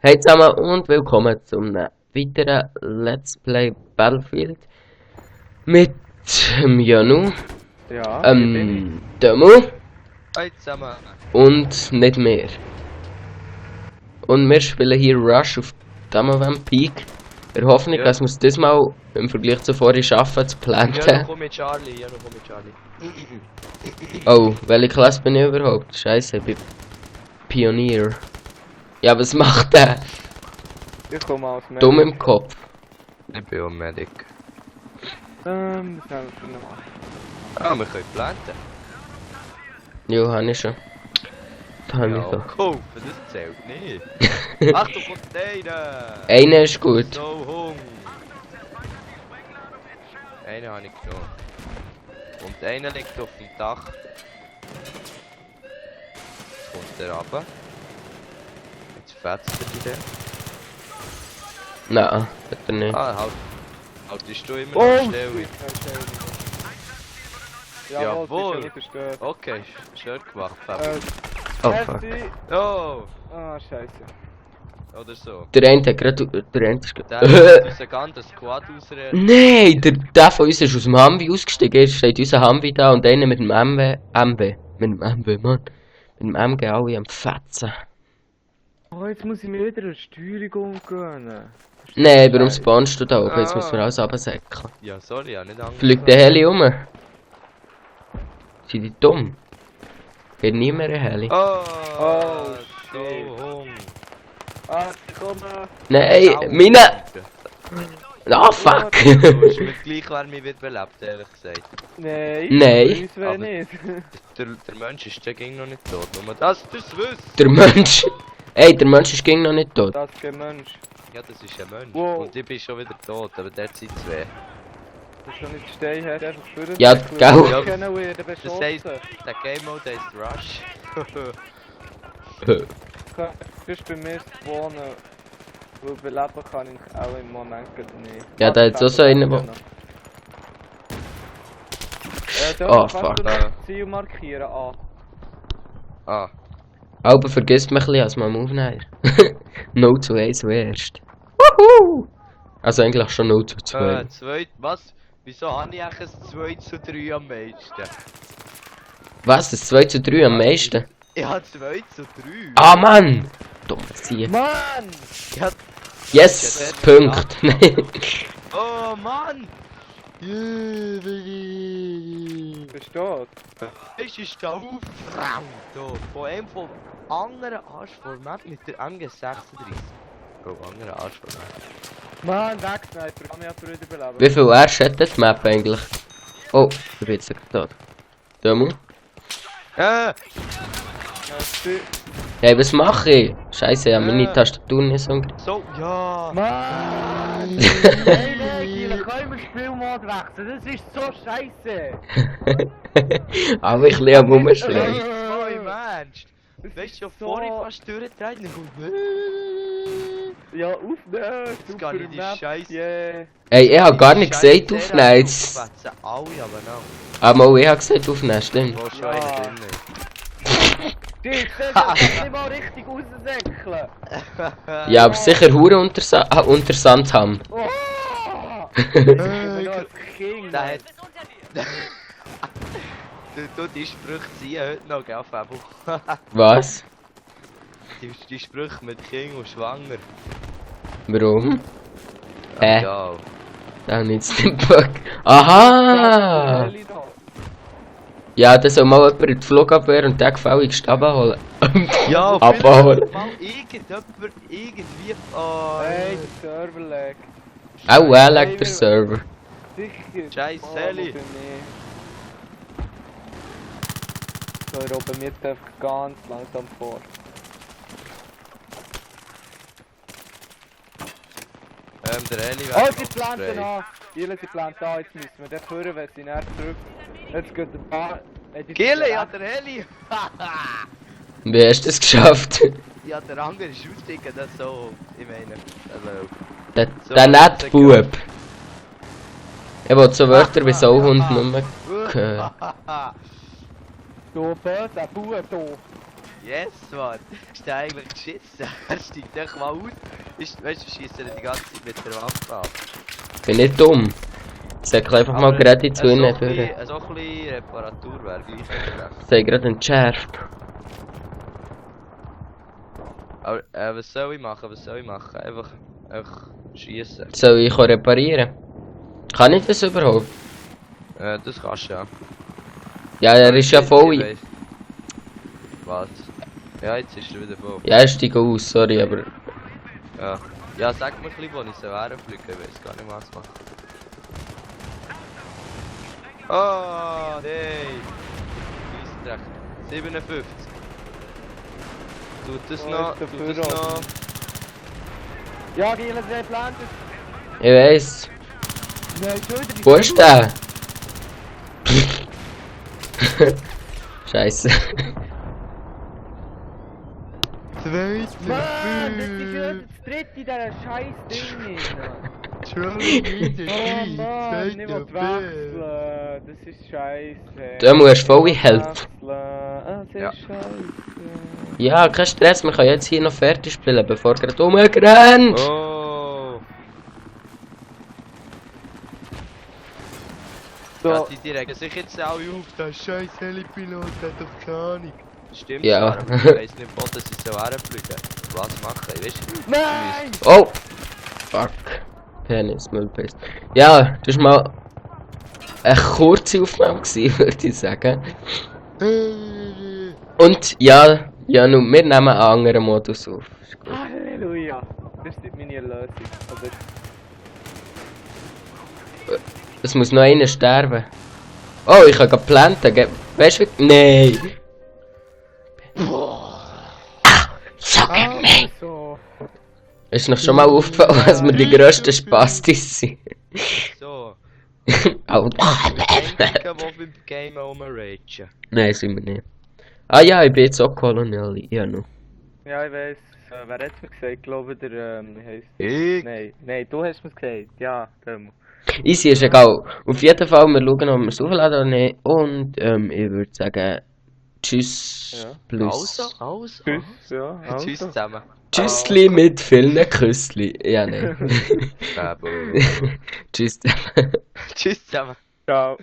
Hey zusammen und willkommen zum weiteren Let's Play Battlefield mit Janu, Ja, Demo Hey zusammen. und nicht mehr. Und wir spielen hier Rush auf Damavand Peak. In der Hoffnung, Ja. dass wir es diesmal im Vergleich zu vorhin schaffen zu Janu, planten. komm mit Charlie. Oh, welche Klasse bin ich überhaupt? Scheiße, ich bin Pionier. Ja, was macht der? ich komme aus Medic. Dumm im Kopf. Ich bin auch Medic. Was haben wir für noch? Ah, wir können planten. Jo, habe ich schon. Da habe ich Ja, doch. kaufen, das zählt nicht. Achtung, Container! Einer ist gut. So Hung. Einen habe ich genommen. Und einer liegt auf dem Dach. Jetzt kommt der runter. Jetzt fetzt er wieder. Nein, bitte nicht. Ah, haltest du immer Oh, noch still. Jawohl, Jawohl. sicher nicht zerstört. Okay, schön gemacht, Fabi. Oh fuck. Merci. Oh! Ah, scheiße. Oder so. Der eine hat gerade. Der eine ist Der gerade. hat uns einen ganzen Squad ausreden. Nein, der von uns ist aus dem Humvee ausgestiegen. Jetzt steht unser Humvee da und einer mit dem MW. Mit dem MW, Mann. Mit dem MG alle am Fetzen. Oh, jetzt muss ich mir wieder eine Steuerung gönnen. Nein, warum spawnst du da oben? Jetzt müssen wir alles runtersäckeln. Ja, sorry, ja, nicht Angst. Fliegt der Heli um? Sind die dumm? Geht nie mehr ein Heli. Oh, Oh, so shit. Hung. Ah, komme. Nein, meine! Ah, fuck! Du hast mir gleich, wer mich wird belebt, ehrlich gesagt. Nein. Nein. Uns wäre Aber- nicht. Der Mensch ist ja ging noch nicht tot. Nur das wisst. Der Mensch. Ey, der Mensch ist ging noch nicht tot. Das ist kein Mensch. Ja, das ist ein Mensch. Wow. Und ich bin schon wieder tot, aber der sind zwei. Das ist doch nicht stehen her, einfach für Ja, gell. Ich kenne werden Das heisst, beschossen. der Game Mode heisst Rush. Du bist bei mir spawnen. Weil beleben kann ich auch im Moment gerade nicht. Ja, da hat's auch so einen, wo- Oh, Kannst fuck. du noch Ziel markieren? Ah. Ah, Aber vergisst mich ein bisschen als man am Aufnehmen. 0 zu 1 wärst. Wuhu! Also eigentlich schon 0 zu 2. was? Wieso habe ich eigentlich ein 2 zu 3 am meisten? Was? Das 2 zu 3 am meisten? Ich habe 2 zu 3. Ah, Mann! Dumm sie. Mann! Ich hab... Yes! Punkt! Oh Mann! Versteht? Es ist da aufgefraunt. Von einem vom anderen Arsch vor Map mit der MG36. Oh, anderer Arsch vor Map. Mann, Wegsniper, kann mich auch Brüder beleben. Wie viel Ärsche hat die Map eigentlich? Oh, ich bin jetzt gerade da. Demo? Merci. Hey, was mache ich? Scheiße, ich habe meine Tastatur nicht so. So, ja! Mann! Nein, Gila, können wir Spielmod wechseln? Das ist so scheiße! Aber ich liebe am Rumschlägen. Oh, im Ernst! Weißt du, schon so- vorhin fast durchgedreht und dann Ja, aufnehmen! Jetzt kann ich die Scheiße- Yeah! Ey, ich habe gar nicht gesagt aufnehmen. Jetzt. Fetzen alle, aber noch. Ah, mal, ich habe gesagt aufnehmen, stimmt. Wo schon Ja. einer drin Du, ich kann nicht mal richtig raussäckeln! Ja, aber sicher Hure unter Sand haben. Oh! Ich bin noch als King! Der hat... Du, die Sprüche ziehen heute noch, gell, Fabu? Was? Die Sprüche mit Kind und Schwanger. Warum? Ja. Da habe ich jetzt den Bug. Aha! Heli da. Ja, da soll mal jemand in die Flugabwehr und den gefälligen Staben holen. Ja, Abbauen. mal irgendjemand irgendwie... Oh, Hey, der Server lag. Auch er legt der Server. Sicher. Scheiß Oh, Heli. bei mir. So, wir oben jetzt einfach ganz langsam vor. der Eli Oh, wäre sie planten an! Gile, sie planten an, jetzt müssen wir den hören, wenn sie näher zurück. Jetzt geht der Bahn. Gille, ja, der Heli! Wie hast du das geschafft? Ja, der andere ist ausgestiegen, das so... Ich meine... Also... Der nette Bub. Ich will so Wörter wie Sauhund nur hören. Du böser Bub, du. Yes, Mann. Ist der eigentlich geschissen? Er steigt echt mal aus. Weißt du, wir schießen ihn die ganze Zeit mit der Waffe ab. Bin nicht dumm. Sag einfach mal gerade zu ihnen durch. So ein bisschen Reparatur wäre gleich nicht. Sei gerade entschärft. Aber was soll ich machen? Einfach schießen. Soll ich reparieren? Kann ich das überhaupt? Das kannst du ja. Ja, er ist ja voll. Was? Ja, jetzt ist er wieder voll. Ja, ich steige aus, sorry, aber... Ja. Ja, sag mir ein bisschen, wo ich so herfliegen, ich weiß gar nicht, was ich mache. Oh, nein! Scheissdreck. 57. Tut das noch? Ja, die haben drei Planten. Ich weiss. Nein, schon wieder die Wo ist der? Scheiße. Mann, das ist ja das dritte in dieser scheiß Ding nicht. Oh Mann, ich will wechseln. Das ist scheiße. Du musst voll helfen. Das ist Ja. scheiße. Ja, kein Stress, wir können jetzt hier noch fertig spielen, bevor er gerade rumrennt. Oh! So. Ja, die regen sich jetzt alle auf, der scheiß Helipilot hat doch keine Ahnung. Stimmt, Ja. aber ich weiss nicht, wo das ist so herfliegen. Was machen, weißt du? Nein! Oh! Fuck. Penis, Müllpest. Ja, das war mal eine kurze Aufnahme gewesen, würde ich sagen. Und ja, nun, wir nehmen einen anderen Modus auf. Ist gut. Halleluja! Das ist meine Erlösung. Oder? Es muss noch einer sterben. Oh, ich habe geplantet, weißt du? Nein! So. Ist noch schon mal aufgefallen, dass wir die grössten Spastis sind? So. Au. Einziger, der beim Game rumragen. Nein, sind wir nicht. Ah ja, ich bin jetzt auch Kolonial. Ja, noch. Ja, ich weiss. Wer hat es mir gesagt? Ich glaube, der, wie heisst Ich? Nein, du hast mir gesagt. Ja, dem. Easy, ist egal. Auf jeden Fall, wir schauen, ob wir es aufladen oder nicht. Und ich würde sagen, tschüss Ja. plus. Also. Tschüss. Ja, also. Tschüss zusammen. Tschüssli mit vielen Küssli. Ja, nein. Babo. Tschüss. Tschüss zusammen. Ciao.